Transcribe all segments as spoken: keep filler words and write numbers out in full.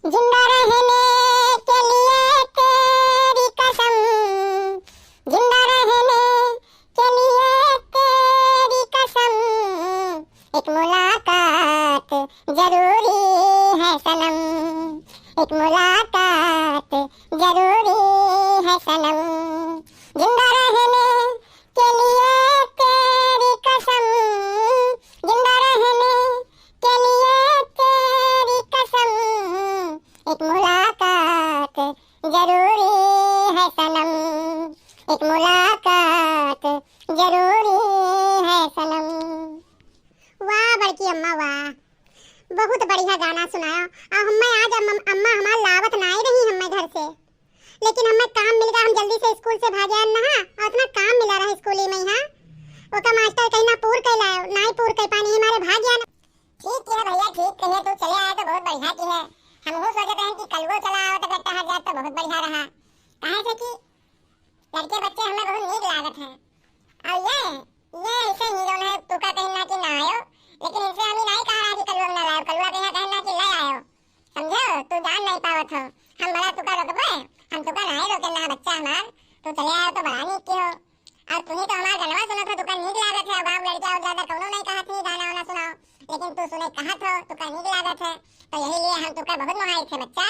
जिंदा रहने के लिए तेरी कसम, जिंदा रहने के लिए तेरी कसम, एक मुलाकात जरूरी है सनम, एक मुलाकात जरूरी है सनम। जिंदा रहने के लिए तेरी कसम, जिंदा रहने के लिए तेरी कसम, एक मुलाकात जरूरी है सनम, एक मुलाकात जरूरी है सनम। वाह बड़की अम्मा वाह, बहुत बढ़िया गाना सुनाया। आ हम्मे आज अम्मा, अम्मा हमार लावत नाई रही हम्मे घर से, लेकिन हम्मे काम मिल गया, हम जल्दी से स्कूल से भाग आए ना, और इतना काम मिला रहा स्कूल में यहाँ, ओका मास्टर कहीं ना पूर कर लाए, नाई पूर कर पानी हमारे भाग गया ना। ठीक है भैया, ठीक कहे, तू चले आए तो बहुत बढ़िया की है। हम वो सोचते हैं कि कलुओ चला आओ तो कहता है जाए तो बहुत बढ़िया रहा। कहे से कि लड़के बच्चे हमें बहुत नीक लागत है। और ये, ये ऐसे ही जौन है, तू का कहना कि ना आयो, लेकिन इनसे हम ही नहीं कह रहा कि कलुआ ना लाओ, कलुआ कहे कहना कि ले आयो। समझो, तू जान नहीं पावत हो, हम बड़ा तुका रोकबे, हम तुका नहीं रोके ना बच्चा हमार, तू चले आयो तो बड़ा नीक की हो। और तू ही तो हमार गनवा सुनत हो, तुका नीक लागत है, अब गाँव लड़के और ज्यादा कौनो नहीं कहत ही गाना वाना सुनाओ, लेकिन तू सुने कहत हो, तुका नीक लागत है, तो यही लिए हम तुका बहुत मोहाई थे बच्चा।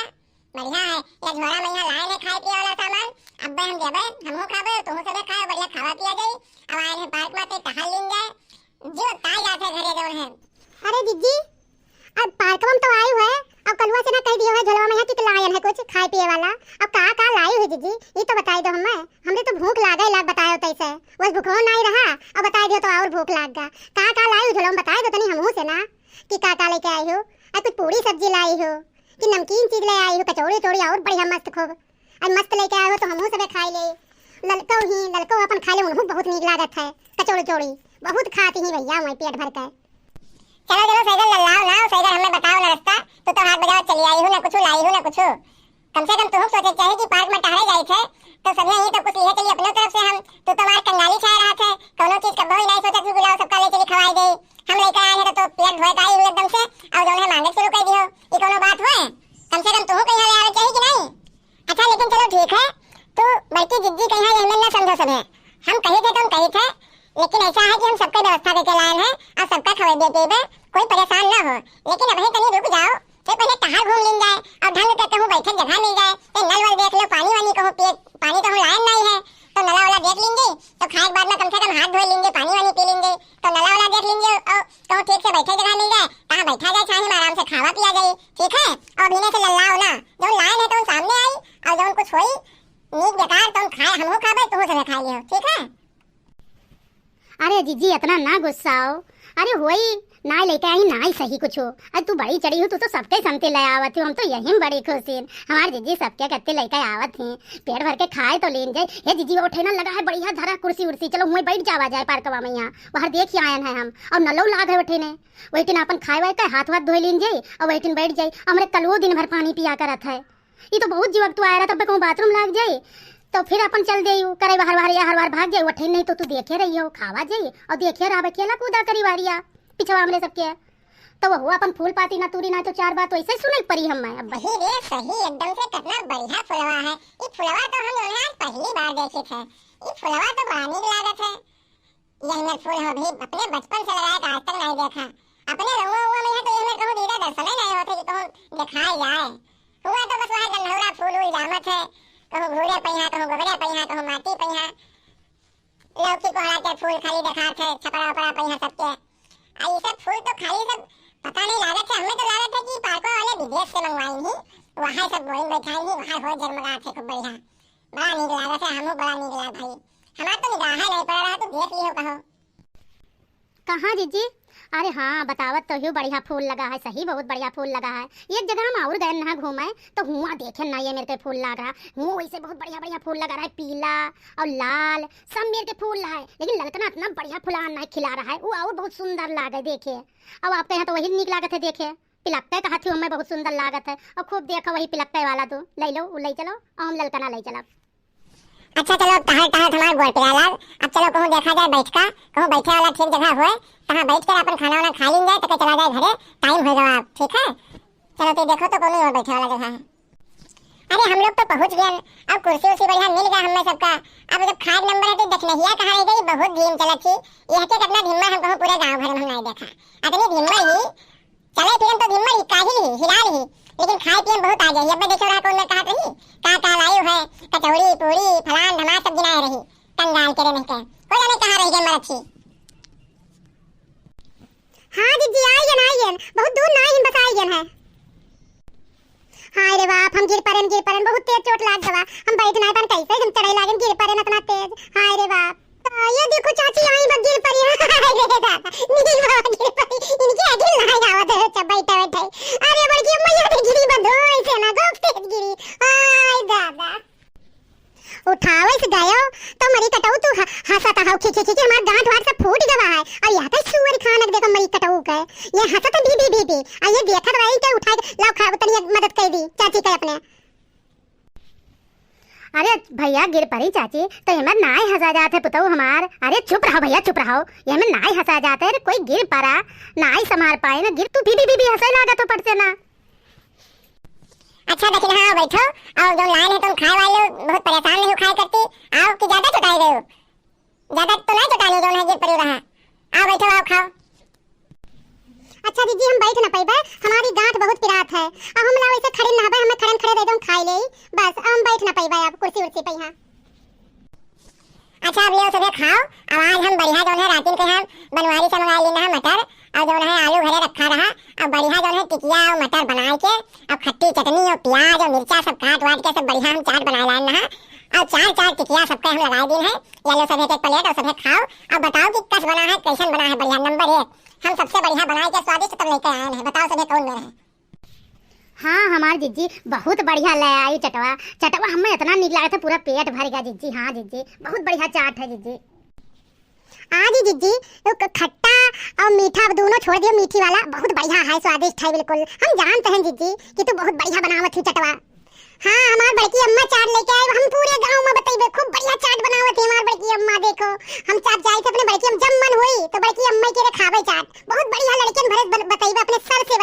बढ़िया है, ये झोरा में यहाँ लाए हैं खाए पिए वाला सामान, अब हम देबे, हमहू खाबे, तुहू सबे खाए, बढ़िया खावा पिया जाई। अब आए हैं पार्क में, ते टहल लीन जाए, जो ताई जात है घरे जौन है। अरे जिज्जी, अब पार्क में तो आई हुए, अब कलुआ से ना कह दियो है झोलवा में यहाँ कि लायन है कुछ खाए पिए वाला, अब का का लाई हुई जिज्जी, ये तो बताई दो हमें, हमरे तो भूख लागे लाग बतायो तैसे, बस भूखो नहीं रहा, अब बताई दियो तो और भूख लाग गा, का का लाई हुई झोलवा में बताई दो तनी हमहू से ना, कि का का लेके आई हो, अब कुछ पूरी सब्जी लाई हो, कि नमकीन चीज ले आई हो, कचौड़ी उचौड़ी और बढ़िया मस्त खूब। अरे मस्त लेके आए हो तो हमहू सबे खाई ले। ललको ही, ललको अपन खाई ले, उनहू बहुत नीक लागत है। कचौड़ी उचौड़ी बहुत खाती ही भैया, वहीं पेट भर के। चलो, चलो, सैगल लल्लाओ ना, सैगल हमें बताओ ना रास्ता। तू तो हाथ बजाओ चली आई हो, ना कुछ लाई हो, ना कुछ। कम से कम तुहू सोचे चाहिए कि पार्क में टहरे जाए थे, तो सब यहीं तो कुछ लिए चलिए अपने तरफ से हम। तू तो हमारे कंगाली छाए रहा थे, कौनो चीज कब्बो ही नहीं सोचा कि बुलाओ सबका ले चली खवाई दे। हम लेकर आए हैं तो, तो पेट धोए का ही हुए एकदम से, और जौन है मांगे शुरू कर दियो। ये कौनो बात हुए? कम से कम तुहू कहीं ले आवे चाहिए कि नहीं? अच्छा, लेकिन चलो ठीक है, तू बड़की जिज्जी कहीं है, ये हमें ना समझो सब है। हम कही थे तो हम कही थे, लेकिन ऐसा है कि हम सबके व्यवस्था करके लाए हैं और सबका खबर दे देबे, कोई परेशान ना हो। लेकिन अभी तनी रुक जाओ, तो पहले टहल घूम लीन जाए और ढंग के कहूँ बैठे जगह मिल जाए, तो नल वल देख लो, पानी वानी कहूँ पिए, पानी कहूँ लाइन नहीं है, तो नला वाला देख लीन जाए, तो खाए के बाद में कम से कम हाथ धो लीन जाए, पानी वानी पी लीन जाए, तो नला वाला देख लीन जाए और कहूँ ठीक से बैठे जगह मिल जाए, तहाँ बैठा जाए, छाही में आराम से खावा पिया जाए, ठीक है? और अभी से लल्लाओ ना, जो लाइन है तो सामने आई और जो कुछ होई, नीक बेकार तो हम खाए, हमहू खाबे, तुहू सबे खाए लियो, ठीक है? अरे जिज्जी, इतना ना गुस्साओ। अरे होई, ना लेके आई, ना ही सही कुछ हो। अरे तू बड़ी चढ़ी हो, तू तो सबके समते ले आवत हो, हम तो यही में बड़ी खुश हैं। हमारे जिज्जी सबके कत्ते लेके आवत हैं, पेट भर के खाए तो लेन जाए। हे जिज्जी, वो ठेना लगा है बढ़िया धरा कुर्सी उर्सी, चलो वहीं बैठ जावा जाए पार्कवा में, यहाँ बाहर देख ही आयन है हम। और नलो लाग है वो ठेने, वही टिन अपन खाए वाए का हाथ वाथ धोए लेन जाए और वही टिन बैठ जाए। हमरे कलुओ दिन भर पानी पिया करत है। ई तो बहुत जीवक तू आया रहा, तब कहूँ बाथरूम लाग जाई, तो फिर अपन चल देई, करे बाहर बाहर या हर बार भाग जाई, वठे नहीं तो तू देखे रही हो, खावा जाई और देखे रहा, खेला कूदा करी बारिया, पिछवा हमरे सबके। तो वो अपन फूल पाती ना तूरी ना तो चार बात वैसे सुने परी हम मैं अब। सही रे, सही, एकदम से कितना बढ़िया फुलवा है। ई फुलवा तो हम लोग आज पहली बार देखे थे। ई फुलवा तो बड़ा नीक लागत है। यह हमें फूल हम अभी अपने बचपन से लगाए का आज तक नहीं देखा। अपने रउआ हुआ में यहाँ तो ये हमें कहूँ दीदा दर्शन ही नहीं होते कि कहूँ दिखाए जाए। हुआ तो बस वहाँ गन्हौरा फूल उल जामत है, कहूँ घूरे पहिया, कहूँ गोगरे पहिया, कहूँ माटी पहिया। लौकी कोहड़ा के फूल खाली देखात है, छपरा उपरा पहिया सबके। आ ये सब फूल तो खाली सब पता नहीं लागत है, हमें तो लागत है कि पार्को वाले विदेश से मंगवाई ही, वहाँ सब बोइन बैठाई ही, वहाँ हो जगमगात है खूब बढ़िया। बड़ा नीक लागत है, हमहू बड़ा नीक लाग भाई। हमार तो निगाह नहीं पड़ रहा, तू देख लियो कहो। कहाँ जीजी? अरे हाँ, बतावत तो हूँ, बढ़िया फूल लगा है, सही बहुत बढ़िया फूल लगा है। एक जगह हम और गए ना घूमे, तो हुआ देखे ना ये मेरे के फूल लाग रहा, हुआ वैसे बहुत बढ़िया बढ़िया फूल लगा रहा है, पीला और लाल, सब मेरे के फूल है, लेकिन ललकना इतना बढ़िया फुलान ना खिला रहा है, वो और बहुत सुंदर लागे देखे। अब आपके यहाँ तो वही नीक लागत है देखे, पिलक्के कहत हूँ मैं बहुत सुंदर लागत है, और खूब देखो वही पिलक्के वाला तू ले लो, वो ले चलो, और हम ललकना ले चलब। अच्छा चलो, टहल टहल हमार गोड़ पिराए लाग। अब चलो कहूँ देखा जाए बैठ का, कहूँ बैठे वाला ठीक जगह होए, तहाँ बैठ के अपन खाना वाना खा लीन जाए, तो चला जाए घरे, टाइम हो गवा अब, ठीक है? चलो, तो देखो तो कौन और बैठे वाला जगह है। अरे, हम लोग तो पहुँच गए, अब कुर्सी उर्सी बढ़िया मिल गया हमें सबका। अब जब खाट नंबर है तो देखनहिया कहाँ रह गई, बहुत भीम चलत थी। यह के कितना भीमर हम कहूँ पूरे गाँव भर में हम नहीं देखा। अतनी भीमर ही, चले फिरन तो भीमर ही, काहिल ही, हिलाल ही, लेकिन खाए पिए में बहुत आगे ही। अब मैं देखे रहा कौन में कहा रही, का का लायो है, कचौड़ी, पूड़ी, फलान, धमाल सब गिनाए रही। कंगाल के रे नहीं के, कोई जाने कहाँ रह गए मरत ही। हाँ जिज्जी, आइगन, आइगन, बहुत दूर ना आइगन, बस आइगन है। हाय रे बाप, हम गिर परेन, गिर परेन, बहुत तेज चोट लाग गवा। हम बैठ नाय पान, कैसे हम चढ़ाई लागेन, गिर परेन इतना तेज। हाय रे बाप। आ, ये देखो चाची, आई बा गिर परी। हाय रे दादा, नील बाबा गिर परी, इनके आगे ना आवत है, अच्छा बैठे बैठे। अरे बड़की अम्मा, ये तो गिरी बंद हो, ऐसे ना गो, तेज गिरी। हाय दादा। उठावे से गयो तो मरी कटऊ तू ह-, हंसत हौ, खी, खी, खी, खी, हमार गांठ वाठ सब फूट गवा है। और यहाँ पे सुअर खानक देखो मरी कटऊ के, ये हंसत भी, भी, भी, भी। और ये देखत रही के उठा के, लाओ खा, तनी मदद कर दी चाची के अपने। अरे भैया गिर परी चाची, तो एमर नाय हंसा जात है पुतऊ हमार। अरे चुप रहो भैया, चुप रहो, एमर नाय हंसा जात है। अरे कोई गिर परा, नाय संभार पाए ना, गिर तू भी, भी, भी, भी हंसे लागत हो पट से ना। अच्छा, दखिनहा, आओ बैठो। और जौन लाइन है, तुम खाए वाले लोग बहुत परेशान नहीं हो खाए करती, आओ कि ज्यादा चटाई गए हो? ज्यादा तो नहीं चटानी, जौन है गिर पड़ी रहा। आओ बैठो, आओ खाओ। अच्छा जिज्जी, हम बैठ ना पैबे, हमारी गांठ बहुत पिरात है। अब हम ला वैसे खड़े ना हबे, हमें खड़े खड़े दे दो, हम खाई ले। बस अब हम बैठ ना पैबे, अब कुर्सी उर्सी पे यहाँ। अच्छा, अब ले सभे खाओ। अब आज हम बढ़िया जौन है रातिन के हम बनवारी से मंगाए लेना है मटर, और जौन है आलू घरे रखा रहा, अब बढ़िया जौन है टिकिया और मटर बनाए के, अब खट्टी चटनी और प्याज और मिर्चा सब काट वाट के सब बढ़िया हम चाट बनाए लाए ना है। और चार चार टिकिया सबके हम लगाए दिन है। ये लो सभे के एक प्लेट और सभे खाओ। अब बताओ कि कस बना है, कैसन बना है, बढ़िया नंबर एक। हम सबसे बढ़िया बनाए के स्वादिष्ट तब लेके आए हैं, बताओ सभे कौन में है। हाँ, हमार जिज्जी बहुत बढ़िया ले आई चटवा। चटवा हमें इतना नीक लागत है, पूरा पेट भर गया जिज्जी। हाँ जिज्जी, बहुत बढ़िया चाट है जिज्जी। आ जी जिज्जी, वो क-, खट्टा और मीठा दोनों छोड़ दियो, मीठी वाला बहुत बढ़िया है, स्वादिष्ट है बिल्कुल। हम जानते हैं जिज्जी कि तू बहुत बढ़िया बनावत ही चटवा। हाँ, हमार बड़की अम्मा चाट लेके आई, हम पूरे गाँव में बतइबे, खूब बढ़िया चाट बनावत ही हमार बड़की अम्मा। देखो, हम चाट जाई थे अपने बड़की अम्मा, जब मन होई तो बड़की अम्मा के रे खावे चाट। बहुत बढ़िया लड़कियन भरे बन-, बतइबे, अपने सर से